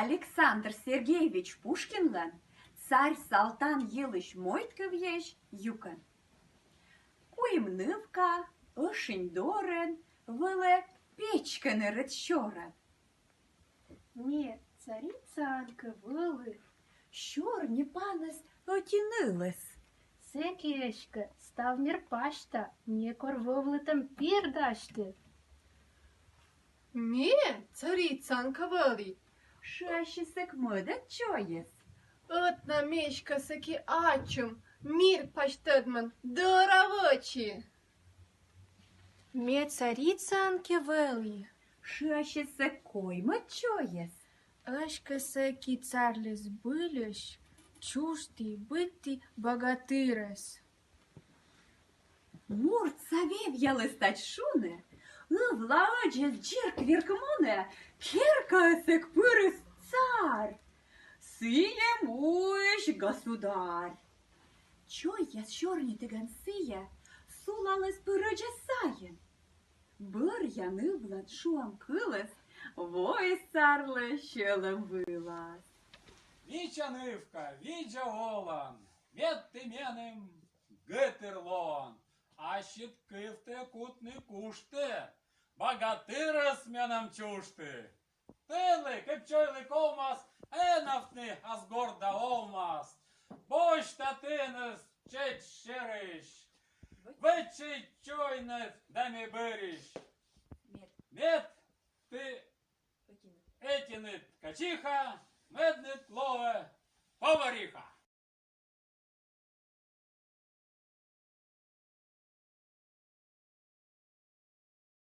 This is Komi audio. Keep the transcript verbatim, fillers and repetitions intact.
Александр Сергеевич Пушкинлӧн «Царь-салтан» йылысь мойдкывъясь юкӧн. Куим нывка ӧшинь дорын вӧлӧ печкӧ нырыд сёрӧн. Ме царицаӧн кӧ вӧлі, сёрни паныс ӧти нылыс. Сэки эськӧ став мир пасьта, некор вӧвлытӧм пир дасьті. Ме царицаӧн кӧ вӧлі, шыасис сэк мӧдӧд чойыс. Ӧтнам эськӧ сэки ачым, мир пась тӧдмӧн дӧра вӧчи. Ме царицаӧн кӧ вӧлі, шыасис сэк коймӧд чойыс. Эськӧ сэки царьлы збыльысь чужті быдті богатырӧс. Муртса вевъяліс тадз шуны, ывла ӧдзӧс дзирк-вирк мунӧ, керкаӧ сэк пырис царь, сійӧ муысь государь. Чойяс сёрнитігӧн сійӧ сулаліс пыр ӧдзӧс сайын. Бӧръя нывлӧн шуӧм кылыс воис царьлы сьӧлӧм вылас. Мича нывка, видза олан, мед ті меным гӧтыр лоан. Ассьыд кывтӧ кутны куштӧ, богатырӧс меным чужті. Тэнлы, кыдз чойлы ковмас, эновтны ас горда овмас. Босьта тэнӧ чеччерысь, вӧчи чойнад да ме бӧрысь. Мед ті ӧтиныд качиха, мӧдныд лоӧ повариха.